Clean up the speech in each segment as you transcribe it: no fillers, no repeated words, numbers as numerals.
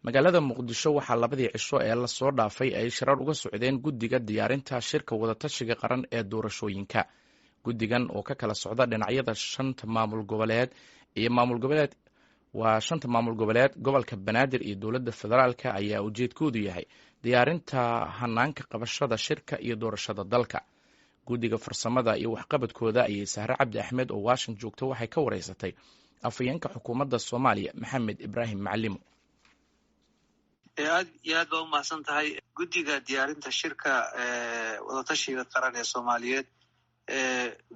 Magaalada Muqdisho waxaa labadii cisho ee lasoo dhaafay ay shirar uga socdeen guddiga diyaarinta shirka wadatashiga qaran ee doorashooyinka. Guddigan oo ka kala socda dhinacyada shanta maamul goboleed iyo maamul goboleed waa shanta maamul goboleed, gobolka Banaadir iyo dowladda federaalka ayaa ujeedkoodu yahay diyaarinta hanaanka qabashada shirka iyo doorashada dalka. Guddiga farsamada iyo waxqabadkooda ayay Sahre Cabdi Axmed oo Washington joogta waxay ka wareysatay afhayeenka xukuumadda Soomaaliya, Maxamed Ibraahim Macalimo. Aad iyo aad baa umahadsan tahay. Guddiga diyaarinta shirka wadatashiga qaran ee Soomaaliyeed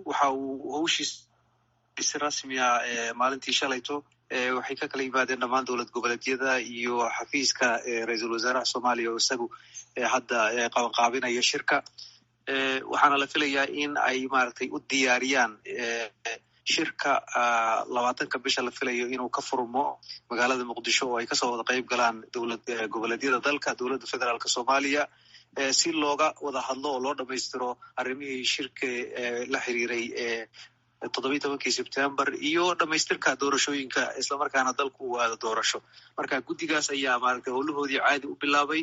waxa uu hawshiis si rasmi ah maalintii shalayto waxay ka kala yimaadeen dhammaan dowlad goboleedyada iyo xafiiska ra-iisul wasaaraha Soomaaliya oo isagu hadda qabanqaabinaya shirka. Waxaana la filayaa in ay maaragtay u diyaariyaan shirka 20-ka bisha la filayo inuu ka furmo magaalada Muqdisho oo ay kasoo wada qeyb galaan dowlad goboleedyada dalka, dowladda federaalka Soomaaliya, si looga wada hadlo oo loo dhamaystiro arrimihii shirka la xiriiray 17-kii Sebtembar iyo dhamaystirka doorashooyinka, islamarkaana dalku uu aado doorasho. Marka guddigaas ayaa maaragtay howlahoodii caadi u bilaabay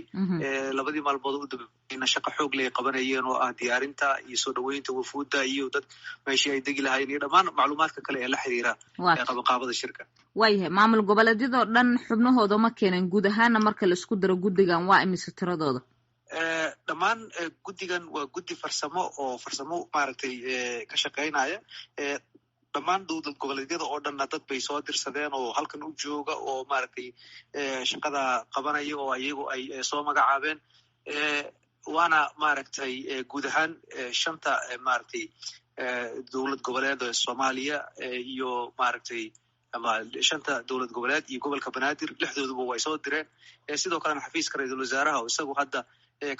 labadii maalmood u dambeeyna shaqo xoog leh ay qabanayeen oo ah diyaarinta iyo soo dhoweynta wafuudda iyo dad meeshii ay degi lahaayeen iyo dhammaan macluumaadka kale ee la xiriira qabanqaabada shirka. Waayahay, maamul goboleedyadoo dhan xubnahooda ma keeneen? Guud ahaana marka la isku daro guddigan waa imise tiradooda? Dhammaan guddigan waa guddi farsamo oo farsamo maaragtay ka shaqeynaya. Dhammaan dowlad goboleedyada oo dhanna dad bay soo dirsadeen oo halkan u jooga oo maaragtay shaqada qabanaya oo iyagu ay soo magacaabeen. Waana maaragtay guud ahaan shanta maaragtay dowlad goboleed ee Soomaaliya iyo maaragtay ama shanta dowlad goboleed iyo gobolka Banaadir, lixdooduba way soo direen. Sidoo kalena xafiiska ra-iisul wasaaraha oo isagu hadda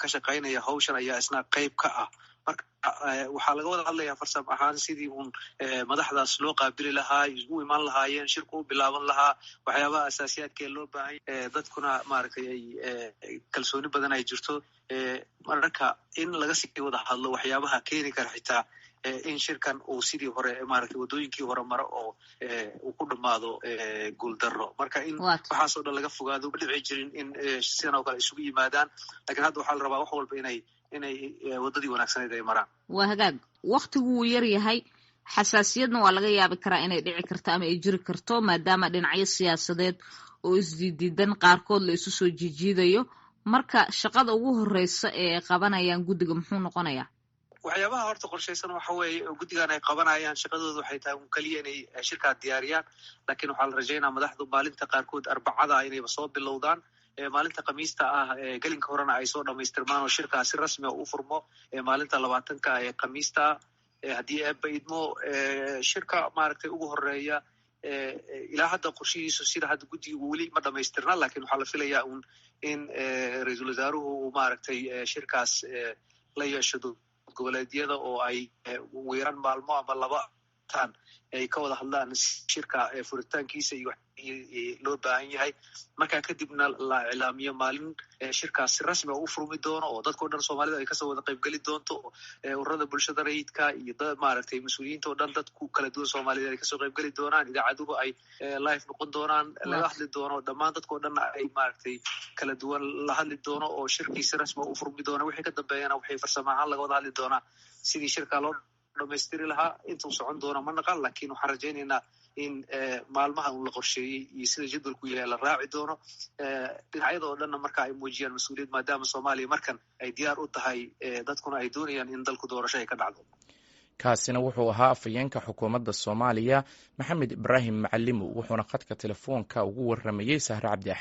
ka shaqaynaya hawshan ayaa isna qayb ka ah. Marka waxaa laga wada hadlayaa farsam ahaan sidii uun madaxdaas loo qaabili lahaa, isgu imaan lahaayeen, shirku u bilaaban lahaa, waxyaabaha asaasiyaadka ee loo baahanya, dadkuna maaragtay ay kalsooni badan ay jirto. Marka in laga sii wada hadlo waxyaabaha keeni kara xitaa in shirkan uu sidii hore maaragtay waddooyinkii hore maro oo uu ku dhammaado guuldarro. Marka in waxaasoo dhan laga fogaado, ma dhici jirin in sidan oo kale isugu yimaadaan, lakiin hadda waxaa la rabaa wax walba inay waddadii wanaagsaneyd ay maraan. Waa hagaag, waktigu wuu yar yahay, xasaasiyadna waa laga yaabi karaa inay dhici karto ama ay jiri karto, maadaama dhinacyo siyaasadeed oo isdiidiidan qaarkood la isu soo jiijiidayo. Marka shaqada ugu horeysa ee ay qabanayaan guddiga muxuu noqonayaa? Waxyaabaha horta qorshaysan waxa weeye guddigan ay qabanayaan shaqadooda waxay tahay un keliya inay shirkaa diyaariyaan, laakiin waxaa la rajaynaa madaxdu maalinta qaarkood Arbacada inayba soo bilowdaan, maalinta Khamiista ah gelinka horena ay soo dhamaystirmaan oo shirkaa si rasmi a u furmo maalinta 20-ka ee Khamiista ah, haddii Eebba idmo. Shirka maaragtay ugu horeeya ilaa hadda qorshihiisu sida hadda guddiga weli ma dhamaystirna, lakiin waxaa la filayaa un in ra-iisul wasaaruhu uu maaragtay shirkaas la yeesho goboleedyada oo ay ugu yaraan maalmo ama laba tan ay ka wada hadlaan shirka furitaankiisa iyo loo baahan yahay. Markaa kadibna la iclaamiyo maalin shirkaas si rasmi u furmi doono oo dadka o dhan Soomaalida ay kasoo wada qaybgeli doonto, ururada bulshada rayidka iyo maaragtay mas-uuliyiinta o dhan, dadku kala duwan Soomaalida ay kasoo qaybgeli doonaan, idaacaduhu ay live noqon doonaan, laga hadli doono, dhammaan dadka o dhanna ay maaragtay kala duwan la hadli doono oo shirkii si rasmi u furmi doono. Wixii ka dambeeyana waxay farsamo ahaan laga wada hadli doonaa sidii shirkaa loo dhamaystiri lahaa. Intuu socon doono ma naqan, lakiin waxaan rajaynaynaa in maalmaha un la qorsheeyey iyo sida jadwalku yahay la raaci doono, dhinacyada oo dhanna marka ay muujiyaan mas-uuliyad, maadaama Soomaaliya markan ay diyaar u tahay, dadkuna ay doonayaan in dalku doorasho ay ka dhacdo. Kaasina wuxuu ahaa afhayeenka xukuumadda Soomaaliya, Maxamed Ibraahim Macalimo, wuxuuna khadka telefoonka ugu waramayey Sahre Cabdi Axmed.